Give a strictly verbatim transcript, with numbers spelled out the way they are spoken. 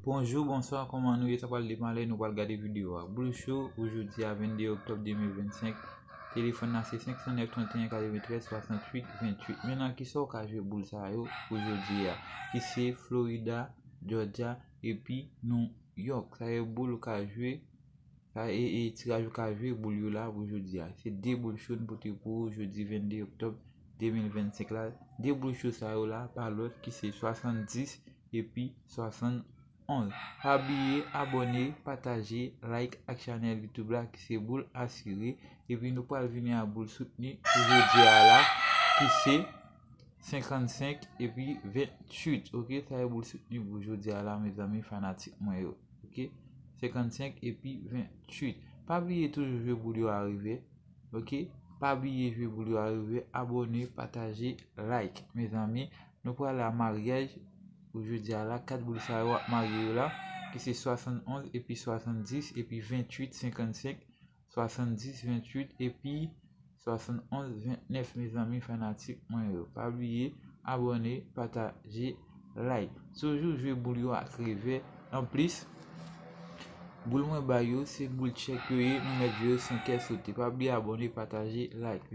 Bonjou, bonswa, kòman nou ye? Sa pral depann lè nou pral gade videyo a. Boul cho pou jodi a, vennde oktòb de mil vennsenk. Telefòn nan se senk san nèf, trannteyen, katreventrèz, swasanntuit, venntuit. Men nan kisa w ka jwe boul sa yo pou jodi a, ki se Florida, Georgia, epi New York. Sa yo boul ou ka jwe, sa e, e tiraj ou ka jwe boul yo la pou jodi a. Se de boul cho n pote pou ou jodi vennde oktòb de mil vennsenk la. De boul cho sa yo la, pa lòt ki se swasanndis epi swasannonz. Pa bliye abòne, pataje, like ak chanèl YouTube la ki se Boul Asire. Epi nou pral vini a boul soutni pou jodi a la, ki se senkannsenk epi venntuit. Ok, sa e boul soutni pou jodi a la, mezanmi, fanatik mwen yo. Ok, senkannsenk epi venntuit. Pa bliye toujou jwe boul yo arive. Ok, pa bliye jwe boul yo arive, abòne, pataje, like. Mezanmi, nou pral a maryaj pou jodi a la. Kat boul sa yo ap marye yo la, ki se swasannonz epi swasanndis epi venntuit, senkannsenk, swasanndis, venntuit epi swasannonz, vennèf, mezanmi, fanatik mwen yo. Pa bliye abòne, pataje, like. Toujou jwe boul yo ak revè. Anplis, boul mwen ba yo, se boul tchèk yo ye, nou mèt jwe yo san kè sote. Pa bliye abòne, pataje, like.